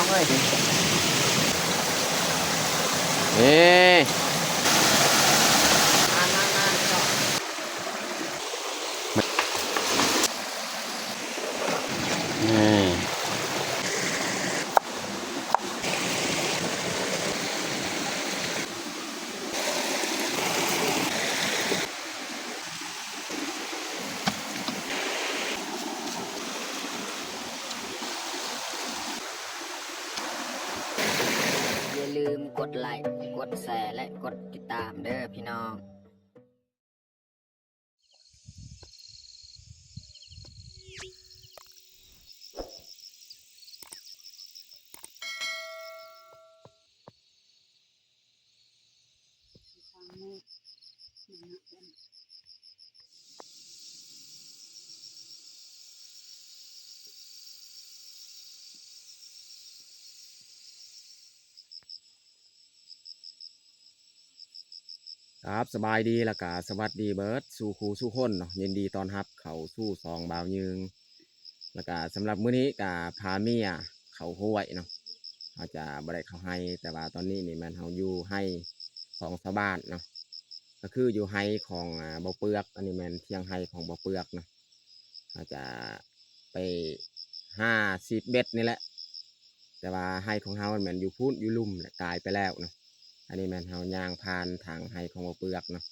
ເອີຍ ນີ້ ນີ້. ຢ່າລືມກົດໄລ້ ກົດແຊ ແລະ ກົດຕິດຕາມເດີ້ພີ່ນ້ອງ. ຄັບ ສະບາຍດີ ແລ້ວກະສະຫວັດດີເບີດສູ່ຄູ່ສູ່ຄົນເນາະ, ຍິນດີຕ້ອນຮັບເຂົ້າສູ່ຊ່ອງບ່າວຍືງ. ແລ້ວກະສຳລັບມື້ນີ້ກະພາເມຍເຂົ້າຫ້ວຍເນາະ, ເຮົາຈະບໍ່ໄດ້ເຂົ້າໄຮ່ ແຕ່ວ່າຕອນນີ້ນີ້ແມ່ນເຮົາຢູ່ໄຮ່ຂອງຊາວບ້ານເນາະ, ກໍຄືຢູ່ໄຮ່ຂອງ ອາ ບ່າວເປືອກ. ອັນນີ້ແມ່ນຖຽງໄຮ່ຂອງບ່າວເປືອກເນາະ. ເຮົາຈະໄປຫາສີດເບັດນີ້ແຫຼະ, ແຕ່ວ່າໄຮ່ຂອງເຮົາແມ່ນຢູ່ພຸ້ນ ຢູ່ລຸ່ມແຫຼະ ກາຍໄປແລ້ວເນາະ. ອັນນີ້ແມ່ນເຮົາຍ່າງຜ່ານທາງໄຮ່ຂອງບ່າວເປືອກເນາະ,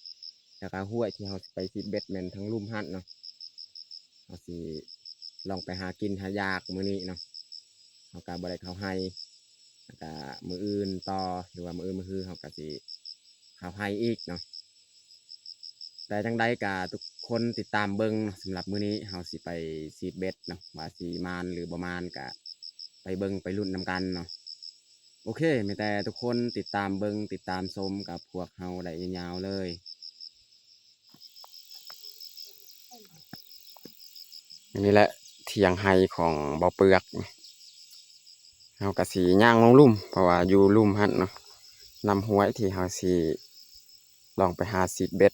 ແລ້ວກໍຫ້ວຍທີ່ເຮົາຊິໄປສີດເບັດແມ່ນທາງລຸ່ມຫັ້ນເນາະ. ເຮົາຊິລອງໄປຫາກິນຫາຢາກມື້ນີ້ເນາະ, ເຮົາກໍບໍ່ໄດ້ເຂົ້າໄຮ່. ແລ້ວກະມື້ອື່ນຕໍ່ ຫຼືວ່າມື້ອື່ນມື້ຮືເຮົາກະຊິເຂົ້າໄຮ່ອີກເນາະ. ແຕ່ຈັ່ງໃດກະທຸກຄົນຕິດຕາມເບິ່ງເນາະ, ສຳລັບມື້ນີ້ເຮົາຊິໄປສີດເບັດເນາະ, ວ່າຊິໝານຫຼືບໍ່ໝານກະໄປເບິ່ງໄປລຸ້ນນຳກັນເນາະ. ໂອເຄ ມີແຕ່ທຸກຄົນຕິດຕາມເບິ່ງ ຕິດຕາມຊົມກັບພວກເຮົາໄດ້ຍາວໆເລີຍ. ອັນນີ້ແຫຼະຖຽງໄຮ່ຂອງບ່າວເປືອກ, ເຮົາກະຊິຍ່າງລົງລຸ່ມ ເພາະວ່າຢູ່ລຸ່ມຫັ້ນເນາະ ນ້ຳຫ້ວຍທີ່ເຮົາຊິລອງໄປຫາສີດເບັດ.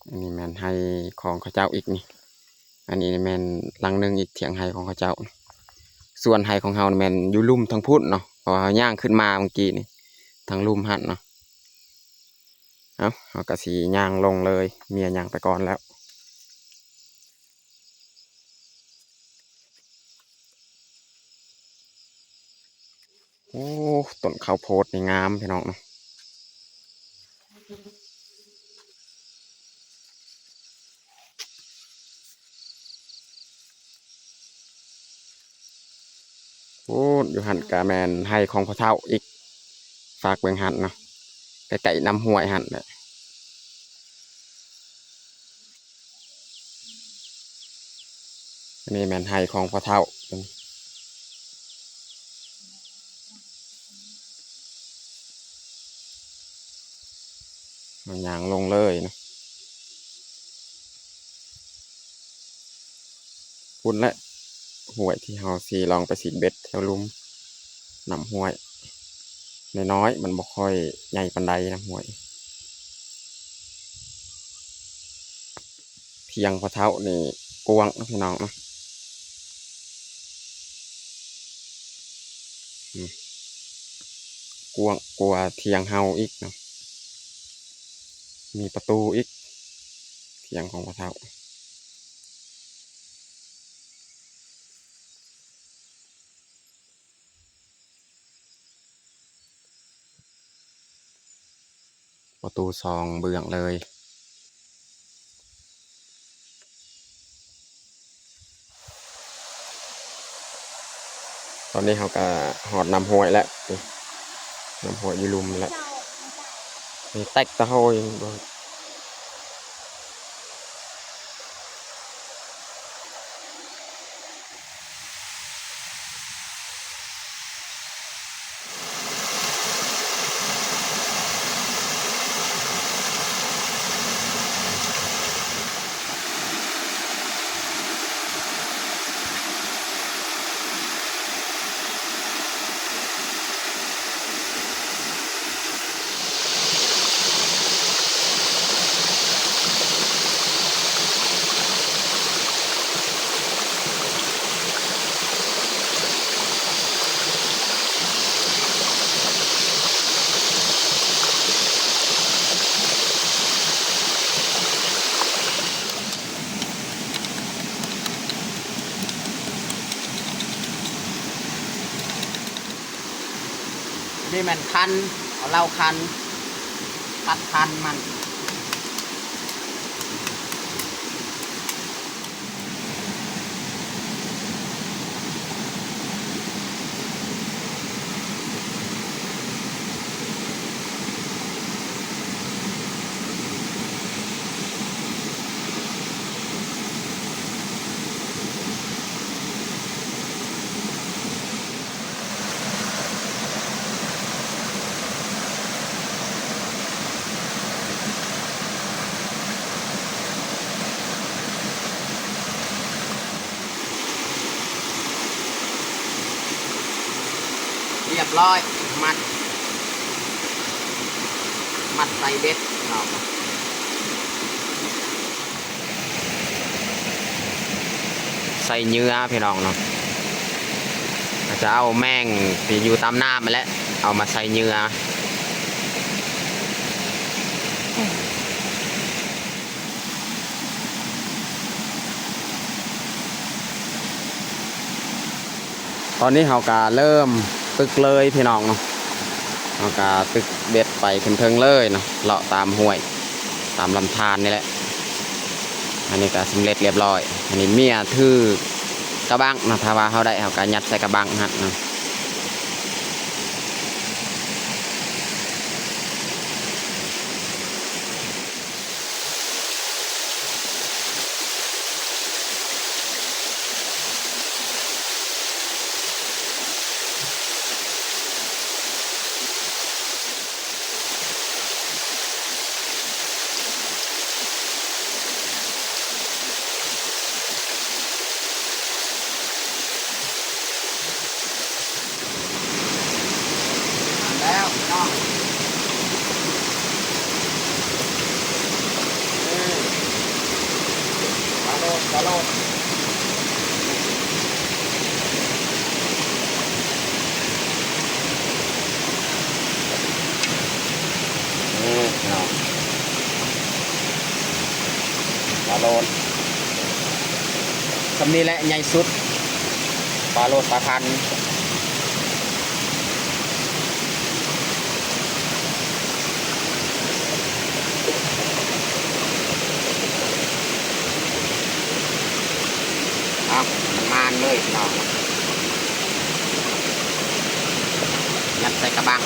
ອັນນີ້ແມ່ນໄຮ່ຂອງເຂົາເຈົ້າອີກນີ້, ອັນນີ້ແມ່ນຫຼັງໜຶ່ງອີກ ຖຽງໄຮ່ຂອງເຂົາເຈົ້າ. ສ່ວນໄຮ່ຂອງເຮົານີ້ແມ່ນຢູ່ລຸ່ມທາງພຸ້ນເນາະ, ເພາະວ່າເຮົາຍ່າງຂຶ້ນມາເມື່ອກີ້ນີ້ ທາງລຸ່ມຫັ້ນເນາະ. ເອົ້າ ເຮົາກະຊິຍ່າງລົງເລີຍ, ເມຍຍ່າງໄປກ່ອນແລ້ວ. ໂອ້ ຕົ້ນເຂົ້າໂພດນີ້ງາມ ພີ່ນ້ອງເນາະ. ໂອ້ ຢູ່ຫັ້ນກະແມ່ນໄຮ່ຂອງພໍ່ເຖົ້າອີກ, ຝາກເບິ່ງຫັ້ນເນາະ, ໃກ້ໆນ້ຳຫ້ວຍຫັ້ນແຫຼະ. ອັນນີ້ແມ່ນໄຮ່ຂອງພໍ່ເຖົ້າ. ເຮົາຍ່າງລົງເລີຍເນາະ. ພຸ້ນແຫຼະ ຫ້ວຍທີ່ເຮົາຊິລອງໄປສີດເບັດແຖວລຸ່ມ, ນ້ຳຫ້ວຍນ້ອຍໆ ມັນບໍ່ຄ່ອຍໃຫຍ່ປານໃດ ນ້ຳຫ້ວຍ. ຖຽງພໍ່ເຖົ້ານີ້ກວ້າງເນາະ ພີ່ນ້ອງເນາະ, ອືມ ກວ້າງກວ່າຖຽງເຮົາອີກເນາະ, ມີປະຕູອີກ ຖຽງຂອງພໍ່ເຖົ້າ. ປະຕູສອງເບື້ອງເລີຍ. ຕອນນີ້ເຮົາກະຮອດນ້ຳຫ້ວຍແລ້ວ, ນ້ຳຫ້ວຍຢູ່ລຸ່ມແລ້ວ. ນີ້ແຕັກຕະໂຫຍ. ແມ່ນຄັນ ເອົາເຫຼົ້າຄັນ ຕັດຄັນມັນ. ຮຽບຮ້ອຍ ມັດ ມັດໃສ່ເບັດເນາະ. ໃສ່ເຫຍື່ອພີ່ນ້ອງເນາະ ກໍຈະເອົາແມງທີ່ຢູ່ຕາມນ້ຳຫັ້ນແຫຼະ ເອົາມາໃສ່ເຫຍື່ອ. ຕອນນີ້ເຮົາກະເລີ່ມຕຶກເລີຍພີ່ນ້ອງເນາະ ເຮົາກະຕຶກເບັດໄປຂຶ້ນເທິງເລີຍເນາະ ເລາະຕາມຫ້ວຍ ຕາມລຳທານນີ້ແຫຼະ. ອັນນີ້ກະສຳເລັດລຽບຮ້ອຍ ອັນນີ້ເມຍຖືກະບັງເນາະ ຖ້າວ່າເຮົາໄດ້ເຮົາກະຍັດໃສ່ກະບັງຫັ້ນເນາະ. ມາແລ້ວພີ່ນ້ອງ ເອີ ມາໂລດ ມາໂລດ ເອີ ພີ່ນ້ອງ ມາໂລດ. ສ່ຳນີ້ແຫຼະໃຫຍ່ສຸດ ປາໂລດປາຄັນ. ເອົາ ມັນມານເລີຍພີ່ນ້ອງ ຍັດໃສ່ກະບັງ.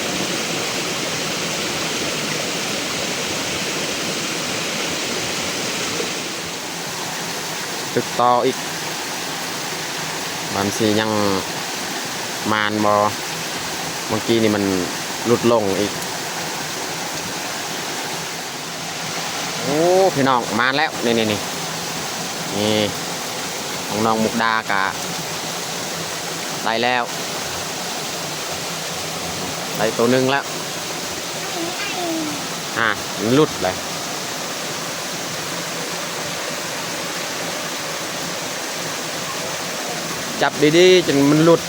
ຕຶກຕໍ່ອີກ ມັນຊິຍັງມານບໍ່? ເມື່ອກີ້ນີ້ມັນຫຼຸດລົງອີກ. ໂອ້ ພີ່ນ້ອງ ມາແລ້ວ ນີ້ໆໆ ນີ້ ຂອງນ້ອງມຸກດາກະໄດ້ແລ້ວ ໄດ້ໂຕໜຶ່ງແລ້ວ. ອ່າ ມັນຫຼຸດເລີຍ ຈັບດີໆ ຈົນມັນຫຼຸດ.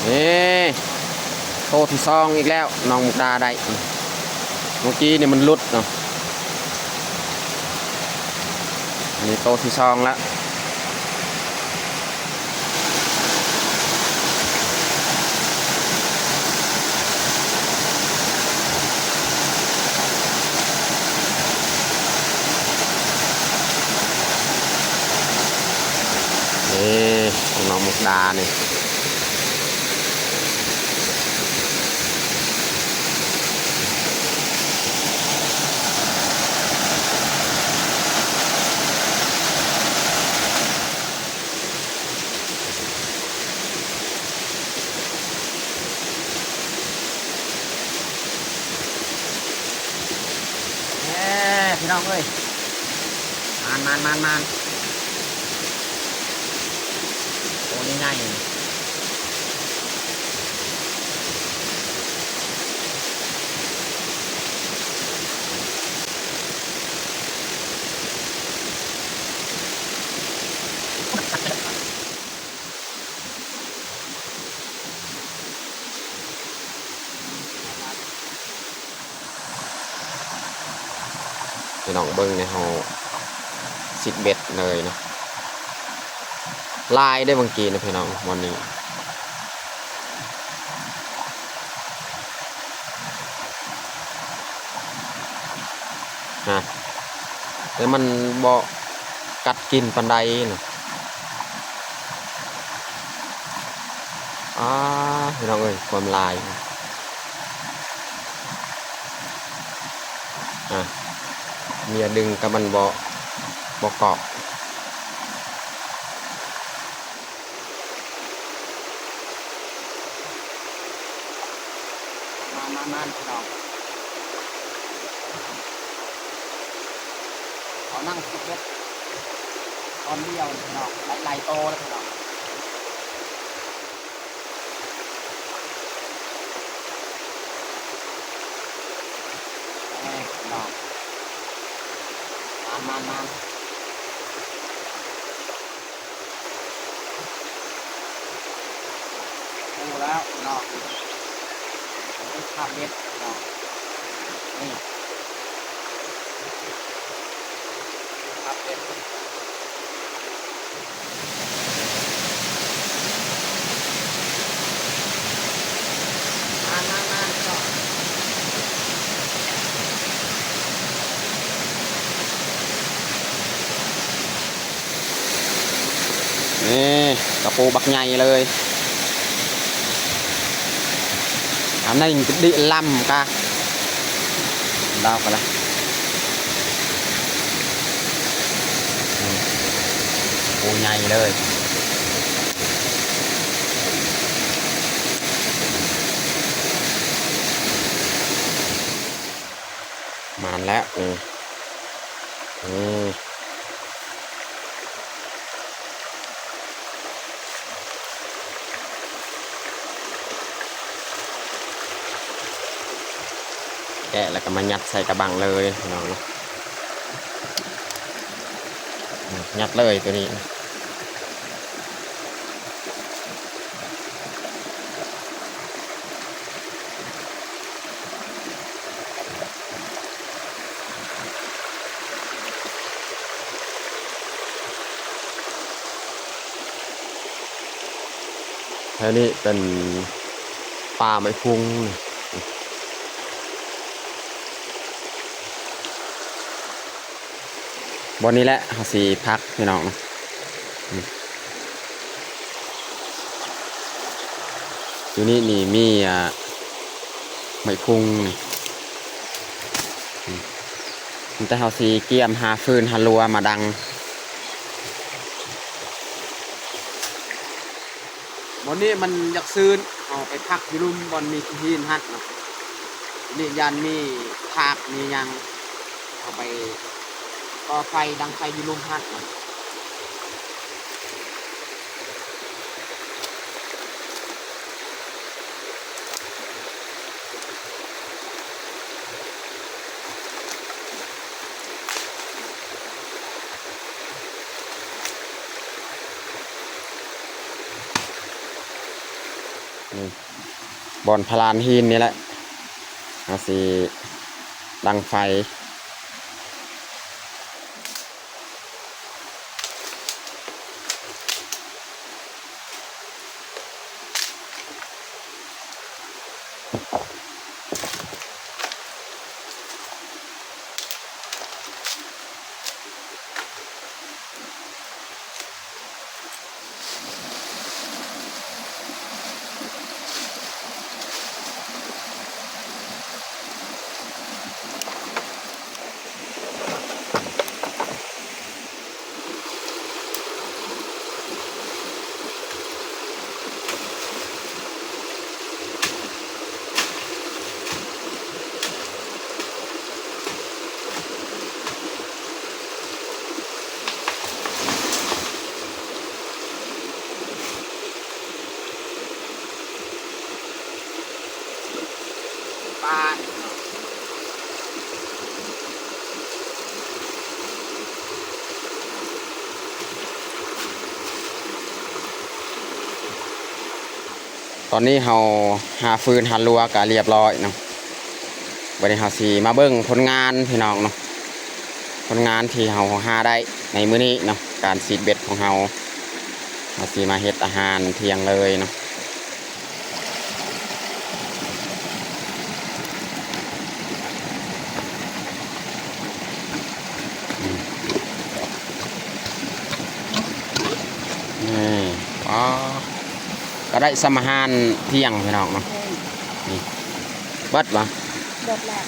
ນີ້ ໂຕທີສອງອີກແລ້ວ ນ້ອງມຸກດາໄດ້ ເມື່ອກີ້ນີ້ມັນຫຼຸດເນາະ. ອັນນີ້ໂຕທີສອງລະ. ນີ້ ຂອງນ້ອງມຸກດານີ້. ແນ່ ພີ່ນ້ອງເອີຍ ມານ ມານ ມານ ມານ ໂຕໃຫຍ່ໆ. ພີ່ນ້ອງເບິ່ງແນ່ ເຮົາຊິດເບັດເລີຍເນາະ. ຫຼາຍເດ້ບາງກີນະພີ່ນ້ອງ ບ່ອນນີ້ນະ ແຕ່ມັນບໍ່ກັດກິນປານໃດນະ. ອ້າ ພີ່ນ້ອງເອີຍ ຄວາມຫຼາຍ ອ່ະ ເມຍດຶງກໍມັນບໍ່ ບໍ່ເກາະ. ມາ ມາ ມາ ພີ່ນ້ອງ ເອົານັ່ງສິບເອັດ ຕອນດຽວພີ່ນ້ອງ ຫຼາຍໆໂຕເລີຍພີ່ນ້ອງ. ແນ່ພີ່ນ້ອງ ມານໆໆ ໂອ້ ແລ້ວພີ່ນ້ອງ ເບິ່ງພາບເດັດພີ່ນ້ອງ ນີ້ ພາບເດັດ. ນີ້ ກະປູບັກໃຫຍ່ເລີຍ ອັນນີ້ດິລຳກະ ດາວກະລະ ໂອ້ ໃຫຍ່ເລີຍ ມາແລ້ວ ນີ້ ນີ້. ແກະແລ້ວກໍມາຍັດໃສ່ກະບັງເລີຍພີ່ນ້ອງເນາະ ຍັດເລີຍໂຕນີ້. ແຖວນີ້ເປັນປ່າໄມ້ພຸງ ບ່ອນນີ້ແຫຼະເຮົາຊິພັກພີ່ນ້ອງ ຢູ່ນີ້ນີ້ມີ ອ່າ ໄມ້ພຸງ ມີແຕ່ເຮົາຊິກຽມຫາຟືນຫາລົວມາດັງ. ບ່ອນນີ້ມັນຢາກຊືນ ເຮົາໄປພັກຢູ່ລຸ່ມບ່ອນມີຂີ້ຫີນຫັ້ນເນາະ ນີ້ຢ້ານມີທາກມີຫຍັງ ເຮົາໄປກໍ່ໄຟ ດັງໄຟຢູ່ລຸ່ມຫັ້ນເນາະ. ນີ້ ບ່ອນພະລານຫີນນີ້ແຫຼະ ເຮົາຊິດັງໄຟ. ຕອນນີ້ເຮົາຫາຟືນຫາລົວກະລຽບຮ້ອຍເນາະ. ບັດນີ້ເຮົາຊິມາເບິ່ງຜົນງານພີ່ນ້ອງເນາະ, ຜົນງານທີ່ເຮົາຫາໄດ້ໃນມື້ນີ້ເນາະ, ການຊີດເບັດຂອງເຮົາ. ເຮົ ຊິມາເຮັດອາຫານທ່ຽງເລີຍເນາະ. ນີ້ ອໍ ກໍໄດ້ສ່ຳອາຫານທ່ຽງພີ່ນ້ອງເນາະ. ນີ້ ເບິດບໍ່? ເບິດແລ້ວ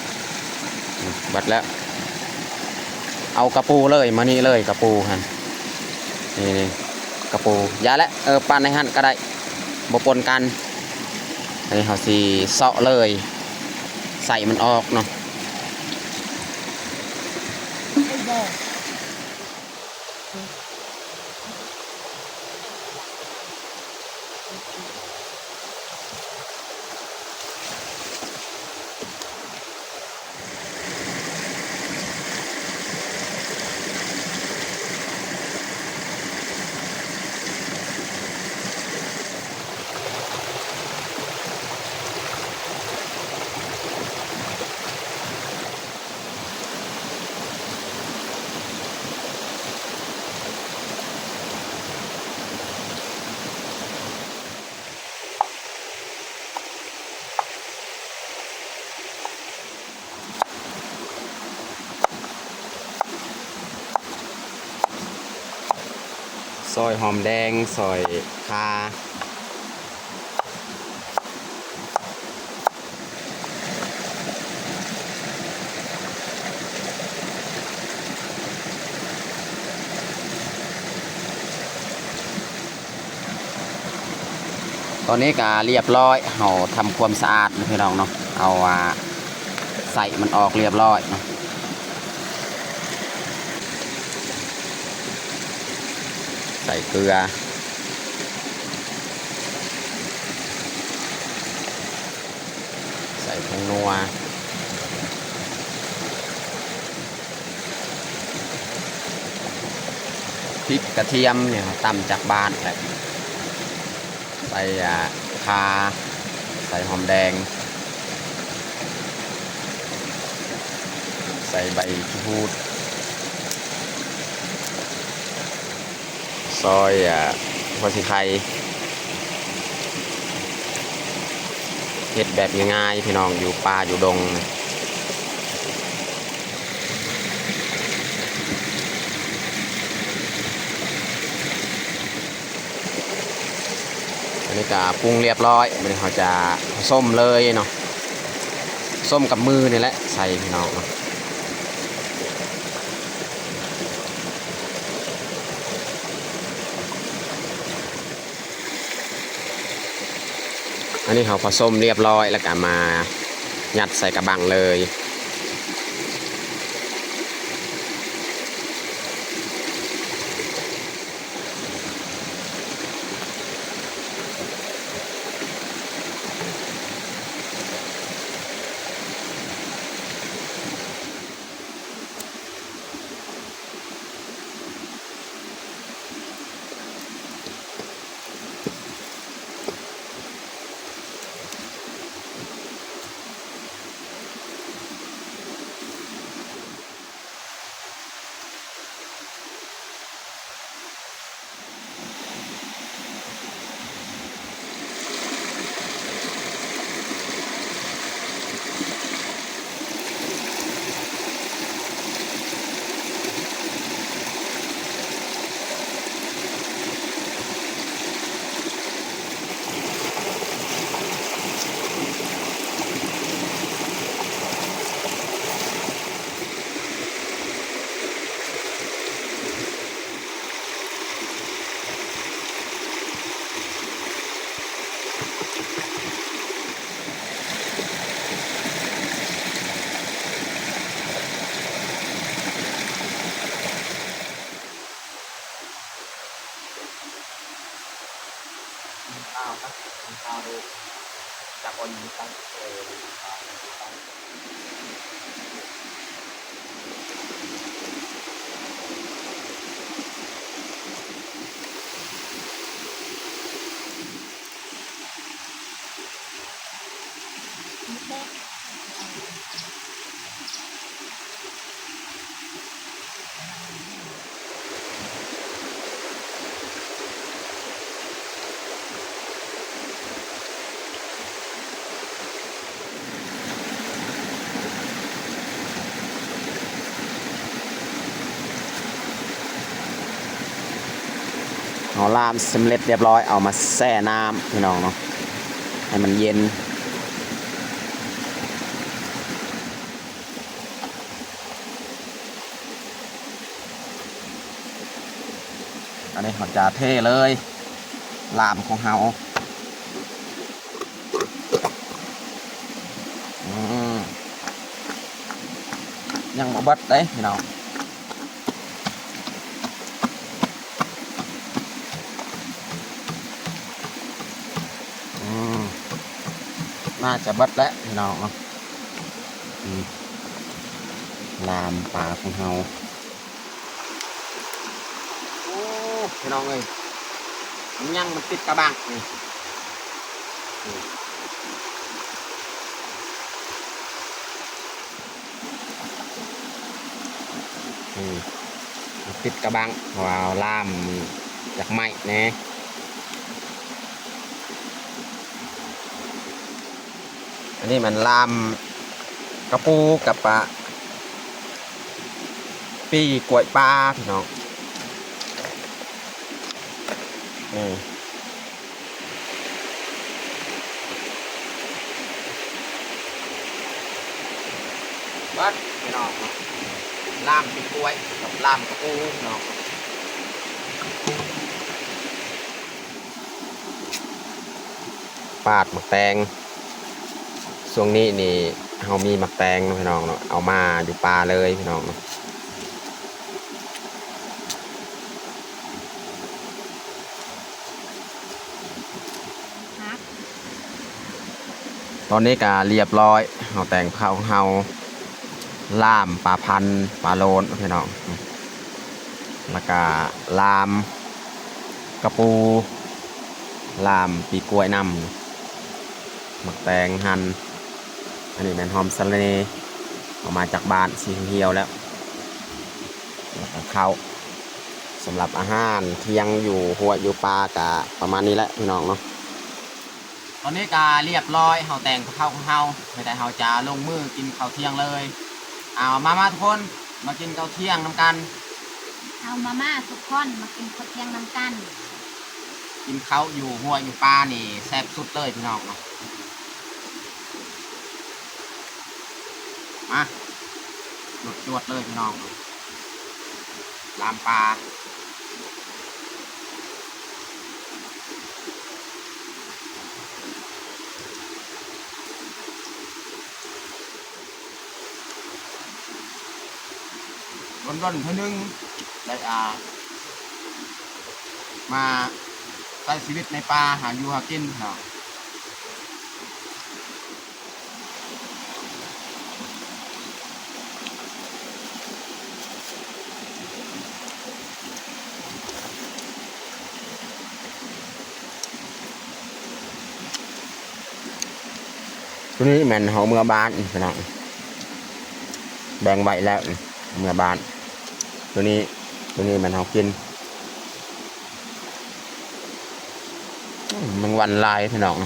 ອືມ ເບິດແລ້ວ. ເອົາກະປູເລີຍ ມານີ້ເລີຍກະປູຫັ້ນ. ນີ້ ນີ້ ກະປູ ຢ່າແຫຼະ ເອີ ປານໃນຫັ້ນກໍໄດ້ ບໍ່ປົນກັນ. ອັນນີ້ເຮົາຊິເຊາະເລີຍ ໃສ່ມັນອອກເນາະ. ຊອຍຫອມແດງ ຊອຍຂ່າ. ຕອນນີ້ກໍລຽບຮ້ອຍ ເຮົາທຳຄວາມສະອາດເນາະ ພີ່ນ້ອງເນາະ ເອົາ ອ່າ ໄສ້ມັນອອກລຽບຮ້ອຍເນາະ. ໃສ່ເກືອ ໃສ່ຜົງນົວ ພິກກະທຽມນີ້ ເຮົາຕຳຈາກບ້ານແຫຼະ. ໃສ່ ອ່າ ຂ່າ ໃສ່ຫອມແດງ ໃສ່ໃບຂີ້ຫູດ ຊອຍ ອ່າ ຫົວສີໄຄ. ເຮັດແບບງ່າຍໆ ພີ່ນ້ອງ ຢູ່ປ່າຢູ່ດົງ. ອັນນີ້ກໍປຸງລຽບຮ້ອຍ ບາດນີ້ເຮົາຈະຜະສົມເລີຍເນາະ ຜົສົມກັບມືນີ້ແຫຼະ ໃສ່ພີ່ນ້ອງເນາະ. ອັນນີ້ເຮົາຜະສົມລຽບຮ້ອຍ ແລ້ວກໍມາຍັດໃສ່ກະບັງເລີຍ. ລາມສຳເລັດລຽບຮ້ອຍ ເອົາມາແຊ່ນ້ຳພີ່ນ້ອງເນາະ ໃຫ້ມັນເຢັນ. ອັນນີ້ເຮົາຈະເທເລີຍ ລາມຂອງເຮົາ. ອືມ ຍັງບໍ່ເບິດເດ້ພີ່ນ້ອງ. ອືມ ໜ້າຈະເບິດແລ້ວພີ່ນ້ອງເນາະ. ອືມ ລາມປາຂອງເຮົາ. ໂອ້ ພີ່ນ້ອງເອີຍ ມັນຍັງ ມັນຕິດກະບັງນີ້. ອືມ ມັນຕິດກະບັງ ເພາະວ່າລາມຢາກໄໝ້ແດ່. ອັນນີ້ແມ່ນລາມກະປູກັບປາ ປີ້ກ້ວຍປ່າພີ່ນ້ອງ. ນີ້ ເບິດພີ່ນ້ອງ ລາມປີ້ກ້ວຍກັບລາມກະປູພີ່ນ້ອງ. ປາດໝາກແຕງ ຊ່ວງນີ້ນີ້ເຮົາມີໝາກແຕງເນາະພີ່ນ້ອງເນາະ ເອົາມາຢູ່ປ່າເລີຍພີ່ນ້ອງເນາະ. ຕອນນີ້ກະລຽບຮ້ອຍ ເຮົາແຕ່ງເຂົ້າຂອງເຮົາ ລາມປາພັນ ປາໂລນພີ່ນ້ອງ ແລ້ວກະລາມກະປູ ລາມປີ້ກ້ວຍນຳ ໝາກແຕງຫັ່ນ. ອັນນີ້ແມ່ນຫອມສະລະເໜ່ ເອົາມາຈາກບ້ານສີຫຽວແລ້ວ ແລ້ວກະເຂົ້າ. ສຳລັບອາຫານທ່ຽງຢູ່ຫ້ວຍຢູ່ປ່າກະປະມານນີ້ແຫຼະພີ່ນ້ອງເນາະ. ຕອນນີ້ກະລຽບຮ້ອຍ ເຮົາແຕ່ງກັບເຂົ້າຂອງເຮົາ ແລ້ວແຕ່ເຮົາຈະລົງມືກິນເຂົ້າທ່ຽງເລີຍ. ເອົາ ມາ ມາທຸກຄົນ ມາກິນເຂົ້າທ່ຽງນຳກັນ. ເອົາ ມາ ມາທຸກຄົນ ມາກິນເຂົ້າທ່ຽງນຳກັນ. ກິນເຂົ້າຢູ່ຫ້ວຍຢູ່ປ່ານີ້ແຊບສຸດເລີຍພີ່ນ້ອງເນາະ. ມາ ຈົວດໆ ເລີຍພີ່ນ້ອງ ລາມປາ ດົນໆ ເທື່ອໜຶ່ງໄດ້ ອ່າ ມາໃຊ້ຊີວິດໃນປ່າ ຫາຢູ່ຫາກິນເນາະ. ໂຕນີ້ແມ່ນເຮົາເມືອບ້ານພີ່ນ້ອງ ແບ່ງໄວ້ແລ້ວເມືອບ້ານ. ໂຕນີ້ ໂຕນີ້ແມ່ນເຮົາກິນ. ອືມ ແມງວັນຫຼາຍພີ່ນ້ອງ.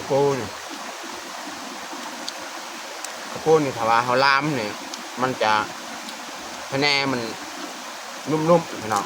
ປູນີ້ ເຂົ້າປູນີ້ ຖ້າວ່າເຮົາລາມນີ້ ມັນຈະ ຂະແໜມັນນຸ້ມໆ ພີ່ນ້ອງ.